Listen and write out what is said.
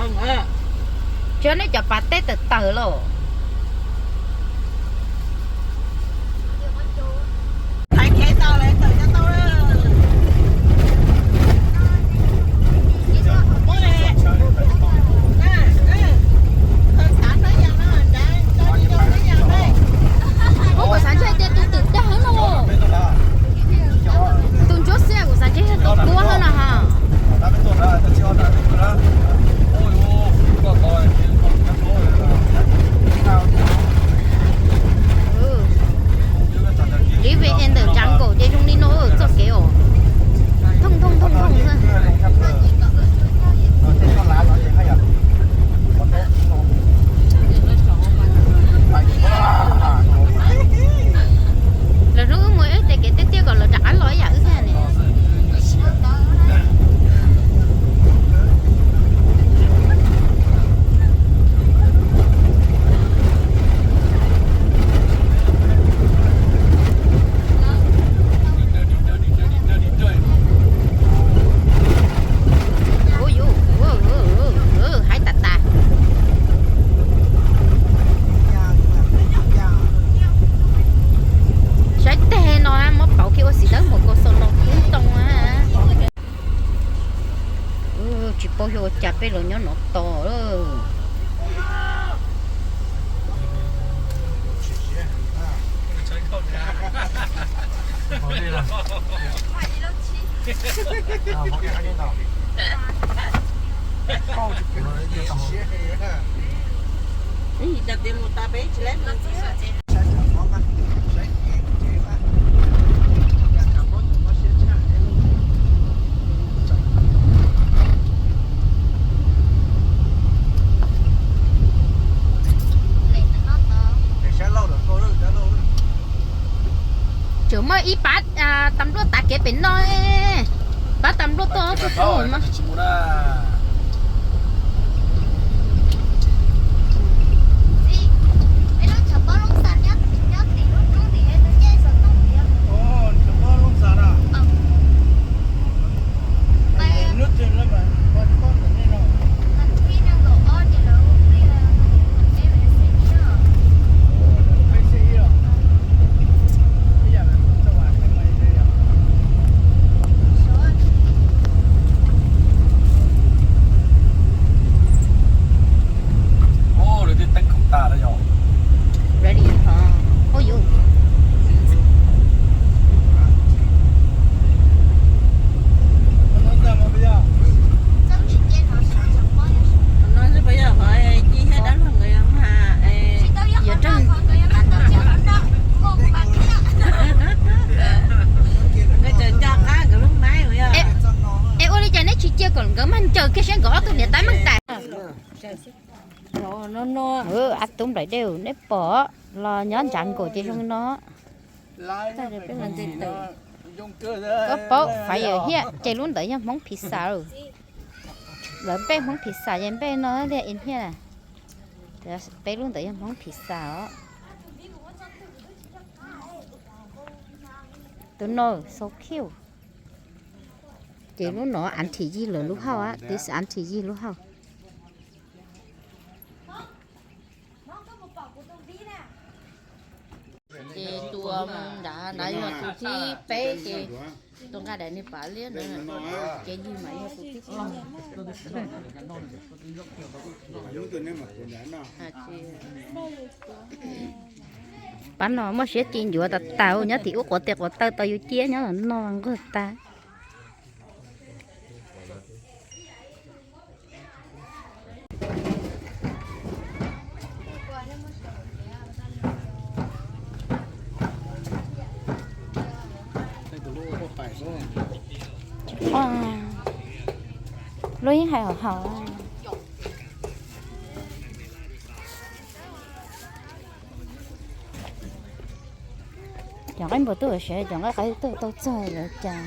Tsuav nej cov pas teb tawm tawm los. Ub, kuv xav ntshe tias tus twm dag no. Tus ntsuab xiab kuv xav ntshe yog tus duab no ha. Live in the jungle ces zoo li no txoj kev os. Thooj thooj thooj thooj xwb. Lawv hnub wb mus wb tes kev tiaj tiaj kom lawv rov qab los ib yam wb thiab ne. Ub, ub, ub, haib tas tas. Saib teg no muab pauv kiag ua xim dawb mus kaus xaus no kub ntoo. Tsis paub xyov ua cas peb los nyob no tos. Tseem muaj ib pab tas npluaj tav kev pem no. Pab tas npluaj tuaj tus tub no. Ready hov. Ub yus. Yuav tag. Es ua li cas neb tsis cia kom nkawd mag ncaws kiag seb nkawd ob tug niam tais meej tais. Ab tub nplaim dej, neb pom los nyob ntsav nkaus ces zoo li no. Koj paub faiv yawm hiaj ces lub ntawd yog Hmoob pizza. Lawv npej Hmoob pizza ces npej no thiaj in hiaj. Peb lub ntawd yog Hmoob pizza os. Tus no so cute. Ces lub no Auntie Yig lawv lub hauj, twb Auntie Yig lub hauj. Ces tus nrad na yog tus thib peb ces tus nqa daim nws pav liab ntawd, ces Yig mas yog tus thib peb. Pab no muaj siab ci ncuav tas tas, nyob tim ub quav tes quav taw tau yus ciab nyob los no nquag tas. Lub yeej hais hauv hauv. Cov nqaij npua tuaj siav, cov nqaij qaib tuaj tau txog lawm cas.